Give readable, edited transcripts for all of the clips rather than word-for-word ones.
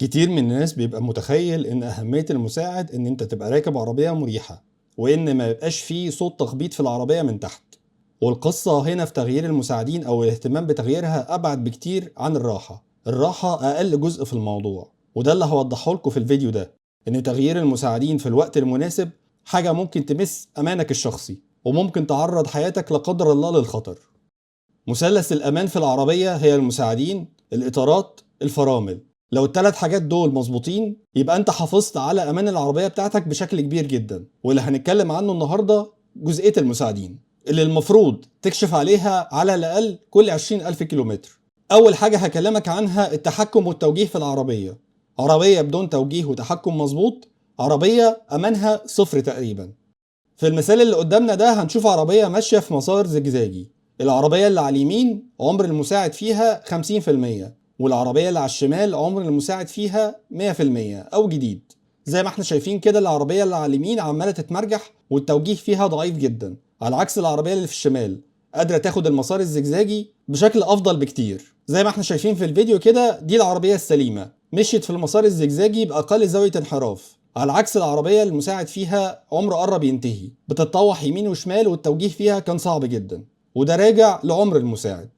كتير من الناس بيبقى متخيل ان اهمية المساعد ان انت تبقى راكب عربية مريحة، وان ما يبقاش فيه صوت تخبيط في العربية من تحت. والقصة هنا في تغيير المساعدين او الاهتمام بتغييرها ابعد بكتير عن الراحة. الراحة اقل جزء في الموضوع، وده اللي هوضحه لكم في الفيديو ده، ان تغيير المساعدين في الوقت المناسب حاجة ممكن تمس امانك الشخصي، وممكن تعرض حياتك لا قدر الله للخطر. مثلث الامان في العربية هي المساعدين، الاطارات، الفرامل. لو الثلاث حاجات دول مظبوطين يبقى انت حافظت على امان العربية بتاعتك بشكل كبير جدا. واللي هنتكلم عنه النهاردة جزئية المساعدين اللي المفروض تكشف عليها على الأقل كل 20,000 كيلومتر. أول حاجة هكلمك عنها التحكم والتوجيه في العربية. عربية بدون توجيه وتحكم مظبوط، عربية أمانها صفر تقريبا. في المثال اللي قدامنا ده هنشوف عربية ماشية في مسار زجزاجي. العربية اللي على اليمين عمر المساعد فيها 50%، والعربية اللي على الشمال عمر المساعد فيها 100% أو جديد. زي ما احنا شايفين كده العربية اللي على اليمين عمالة تتمرجح والتوجيه فيها ضعيف جدا، على عكس العربية اللي في الشمال قادرة تاخد المسار الزجزاجي بشكل أفضل بكتير. زي ما احنا شايفين في الفيديو كده دي العربية السليمة مشيت في المسار الزجزاجي بأقل زاوية انحراف، على عكس العربية المساعد فيها عمره قرب ينتهي، بتتطوح يمين وشمال والتوجيه فيها كان صعب جدا، وده راجع لعمر المساعد.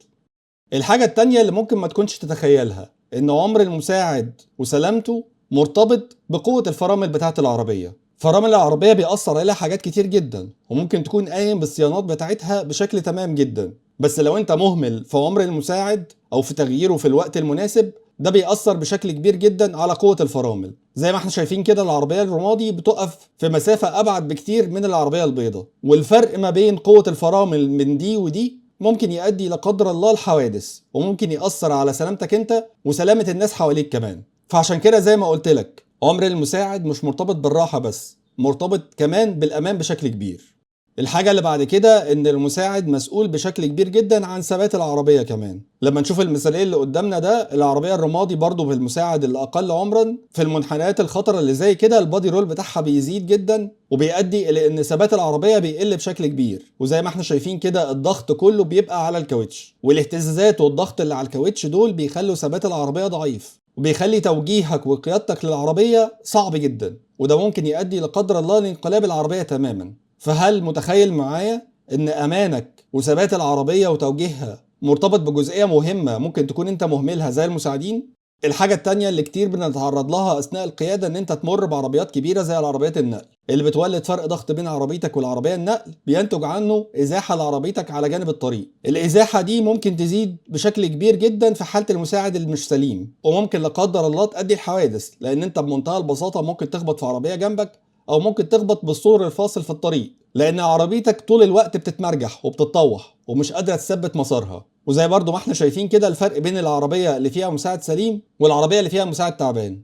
الحاجة التانية اللي ممكن ما تكونش تتخيلها إن عمر المساعد وسلامته مرتبط بقوة الفرامل بتاعة العربية. فرامل العربية بيأثر عليها حاجات كتير جدا، وممكن تكون قايم بالصيانات بتاعتها بشكل تمام جدا، بس لو انت مهمل في عمر المساعد او في تغييره في الوقت المناسب ده بيأثر بشكل كبير جدا على قوة الفرامل. زي ما احنا شايفين كده العربية الرمادي بتقف في مسافة أبعد بكتير من العربية البيضاء، والفرق ما بين قوة الفرامل من دي ودي ممكن يؤدي لا قدر الله لحوادث، وممكن يأثر على سلامتك انت وسلامة الناس حواليك كمان. فعشان كده زي ما قلت لك عمر المساعد مش مرتبط بالراحة بس، مرتبط كمان بالأمان بشكل كبير. الحاجة اللي بعد كده إن المساعد مسؤول بشكل كبير جدا عن ثبات العربية كمان. لما نشوف المثالين اللي قدامنا ده، العربية الرمادي برضو بالمساعد الأقل عمرا في المنحنيات الخطرة اللي زي كده ال body roll بتاعها بيزيد جدا، وبيؤدي إلى إن ثبات العربية بيقل بشكل كبير. وزي ما احنا شايفين كده الضغط كله بيبقى على الكاوتش، والاهتزازات والضغط اللي على الكاوتش دول بيخلوا ثبات العربية ضعيف، وبيخلي توجيهك وقيادتك للعربية صعب جدا، وده ممكن يؤدي لقدر الله لانقلاب العربية تماما. فهل متخيل معايا ان امانك وثبات العربية وتوجيهها مرتبط بجزئية مهمة ممكن تكون انت مهملها زي المساعدين؟ الحاجة التانية اللي كتير بنتعرض لها اثناء القيادة ان انت تمر بعربيات كبيرة زي العربيات النقل اللي بتولد فرق ضغط بين عربيتك والعربية النقل، بينتج عنه ازاحة لعربيتك على جانب الطريق. الازاحة دي ممكن تزيد بشكل كبير جدا في حالة المساعد اللي مش سليم، وممكن لا قدر الله تؤدي لحوادث، لان انت بمنتهى البساطة ممكن تخبط في عربية جنبك، او ممكن تخبط بالسور الفاصل في الطريق، لان عربيتك طول الوقت بتتمرجح وبتتطوح ومش قادرة تثبت مسارها. وزي برضو ما احنا شايفين كده الفرق بين العربية اللي فيها مساعد سليم والعربية اللي فيها مساعد تعبان.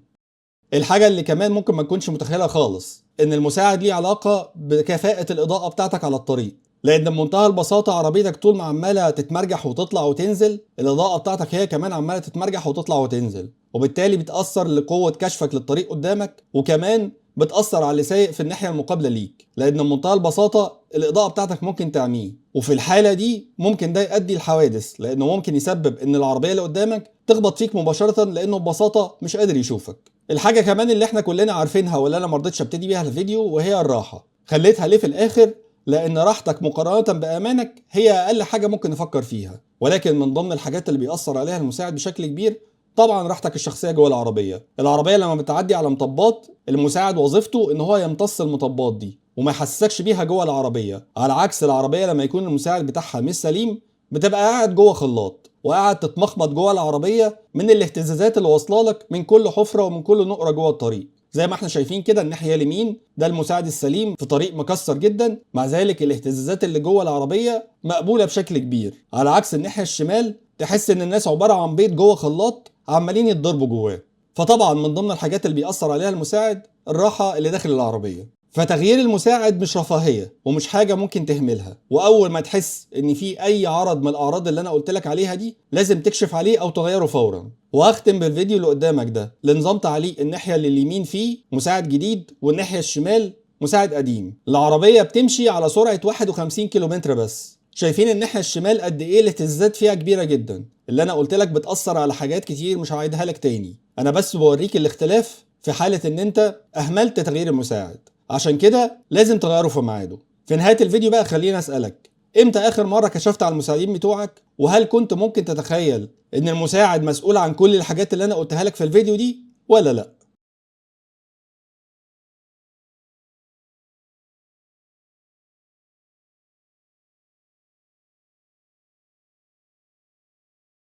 الحاجة اللي كمان ممكن ما تكونش متخيلها خالص ان المساعد ليه علاقة بكفاءة الإضاءة بتاعتك على الطريق، لان بمنتهى البساطة عربيتك طول ما عمالة تتمرجح وتطلع وتنزل الإضاءة بتاعتك هي كمان عمالة تتمرجح وتطلع وتنزل، وبالتالي بتأثر لقوة كشفك للطريق قدامك، وكمان بتأثر على اللي سايق في الناحية المقابلة ليك، لأن بمنتهى البساطة الإضاءة بتاعتك ممكن تعميه، وفي الحالة دي ممكن ده يؤدي لحوادث، لأنه ممكن يسبب إن العربية اللي قدامك تخبط فيك مباشرة لأنه ببساطة مش قادر يشوفك. الحاجة كمان اللي احنا كلنا عارفينها واللي أنا مرضتش أبتدي بيها الفيديو وهي الراحة. خليتها ليه في الآخر؟ لأن راحتك مقارنة بأمانك هي أقل حاجة ممكن نفكر فيها، ولكن من ضمن الحاجات اللي بيأثر عليها المساعد بشكل كبير طبعا راحتك الشخصية جوه العربية. العربية لما بتعدي على مطبات المساعد وظيفته ان هو يمتص المطبات دي وما يحسسكش بيها جوه العربية، على عكس العربية لما يكون المساعد بتاعها مش سليم بتبقى قاعد جوه خلاط وقاعد تتمخمط جوه العربية من الاهتزازات اللي واصله لك من كل حفره ومن كل نقره جوه الطريق. زي ما احنا شايفين كده الناحية اليمين ده المساعد السليم في طريق مكسر جدا، مع ذلك الاهتزازات اللي جوه العربية مقبولة بشكل كبير، على عكس الناحية الشمال تحس ان الناس عبارة عن بيت جوه خلاط عمالين يتضربوا جواه. فطبعا من ضمن الحاجات اللي بيأثر عليها المساعد الراحة اللي داخل العربية. فتغيير المساعد مش رفاهية ومش حاجة ممكن تهملها، وأول ما تحس إن في أي عرض من الأعراض اللي أنا قلت لك عليها دي لازم تكشف عليه أو تغيره فورا. وهختم بالفيديو اللي قدامك ده لنظام تعليق الناحية اللي اليمين فيه مساعد جديد والناحية الشمال مساعد قديم. العربية بتمشي على سرعة 51 كيلومتر بس، شايفين الناحية الشمال قد ايه الاهتزازات فيها كبيرة جدا. اللي انا قلت لك بتاثر على حاجات كتير مش هعيدها لك تاني. انا بس بوريك الاختلاف في حاله ان انت اهملت تغيير المساعد، عشان كده لازم تغيره في ميعاده. في نهاية الفيديو بقى خليني اسالك، امتى اخر مرة كشفت على المساعدين بتوعك؟ وهل كنت ممكن تتخيل ان المساعد مسؤول عن كل الحاجات اللي انا قلتها لك في الفيديو دي ولا لا؟